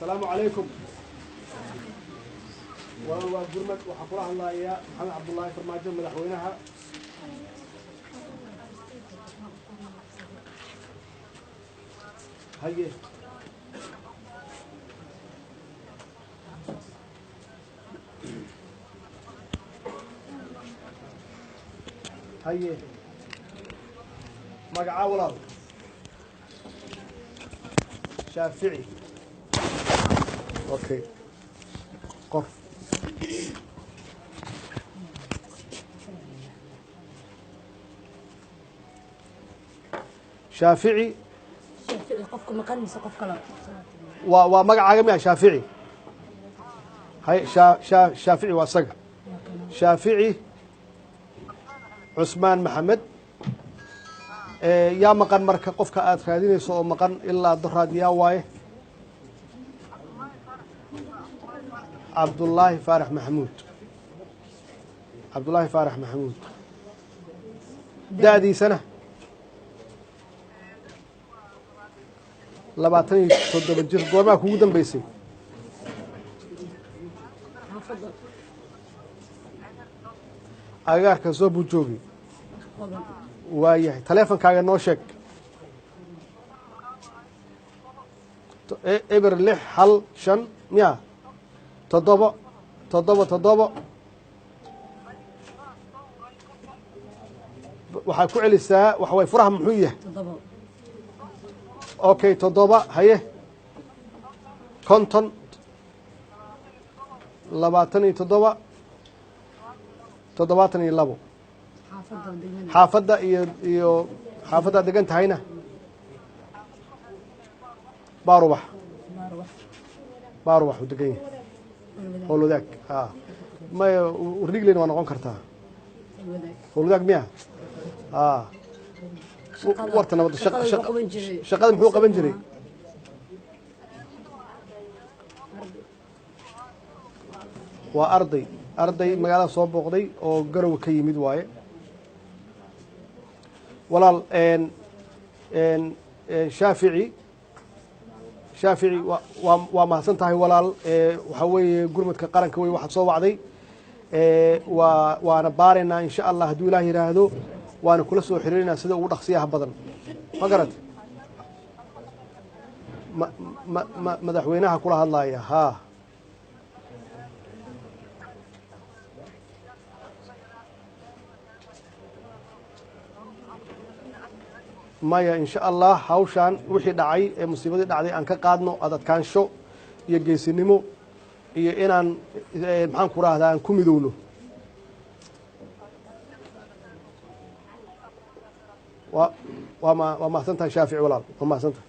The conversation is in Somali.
Asalaamu calaykum walaal, waa gurmad. Waxaa kula hadlayaa Maxamed Cabdullaahi Farmaajo, madaxweynaha. Haye, haye, magacaa walaal? Shaafici. Okay, qor. Shaafici. Shaafici, qofka maqan mise qof kale? Waa magacaaga miya, Shaafici? Hay, Shaafici waa isaga, Shaafici Cusmaan Maxamed. Yaa maqan marka? Qofka aad raadinayso oo maqan ilaa doraad yaa waaye? Cabdullaahi Faarax Maxamuud. Cabdullaahi Faarax Maxamuud, da'diisana 27 jir. Goormaa kugu dambeysay? Xaafadda. Agagaarka soo buu joogay. Hodan. Waayahay, taleefonkaaga noo sheeg. 0615 miya? 7 7 7. Waxaa ku celisaa, waxa waye furaha muxuu yahay? 7. Okay, 7, haye, 50, 27, 72. Xaafadda degmada. Xaafadda iyo xaafaddaad degan tahayna? Baarubax. Baarwax. Baarubax uu degan yahay. Wadaag. Howlwadaag a maya, Wardhigleyna waa noqon kartaa. Wadaag. Howlwadaag miya? A. Shaqada- Warta nabadda. Shaqada wuxuu qaban jiray. Shaqada muxuu qaban jiray? Waa arday magaalada soo booqday oo Garowe ka yimid waaye. Walaal n n n Shaafici, waa mahadsan tahay walaal. Waxaa weeye gurmadka qaranka wey waxaad soo wacday. Waana baaraynaa insha Allah hadduu Ilaah yidhaahdo, waana kula soo xiriirinaa sida ugu dhaqsiyaha badan. Ma garat? Ma madaxweynaha kula hadlaaya haa. Maya, insha Allah hawshaan wixii dhacay ee musiibadii dhacday aan ka qaadno ad adkaansho iyo geesinimo iyo inaan maxaan ku rahdaa aan ku midowno. Waa mahadsan tahay Shaafici walaal, waa mahadsan tahay.